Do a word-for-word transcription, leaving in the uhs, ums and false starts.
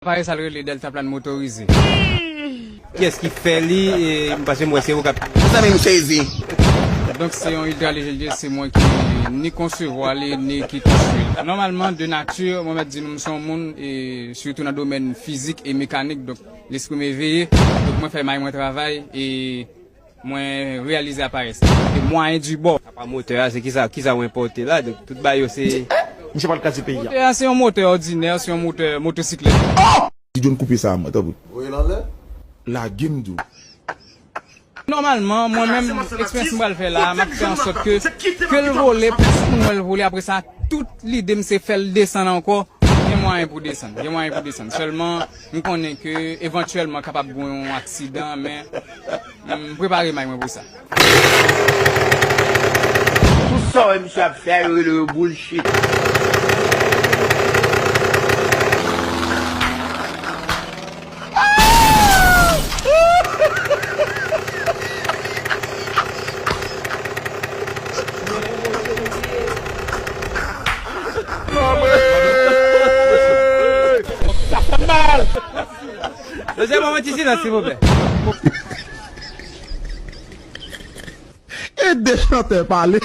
Aparèy sa l rele Deltaplane motorize. Kiyès ki fè li? E, paske m wè se ou k ap... Mezanmi, m sezi. Donk, se yon Ultra Légende, se mwen ki ni konsevwa li, ni ki konstwi li. Nòmalman, de nati, mwen mèt di nou, m se yon moun, e, sitou nan domèn fizik e mekanik, donk, lespri m eveye. Donk, mwen fè may mwen travay, e mwen reyalize aparèy sa. E mwayen di bò. Apa motè a, se kisa, kisa w enpòte la? Donk, tout bagay yo se... Misye pral kraze peyi a. Motè a, se yon motè òdinè, se yon motè motosiklèt. Ti John, koupe sa, mwen, tanpri. Voye l anlè. Lage m di w. Nòmalman, mwen menm, eksperyans mwen pral fè la, m ap fè an sòt ke, ke l vole, plis moun wè l vole, apre sa, tout lide m se fè l desann ankò. Gen mwayen pou desann, gen mwayen pou desann. Sèlman, m konnen ke evantyèlman kapab gen yon aksidan, men m prepare may mwen pou sa. Tout sa w wè misye ap fè a, yo rele yo bullshit. Sa fè mal. Mesye, ban mwen ti silans, silvouplè. Ede chantè pale.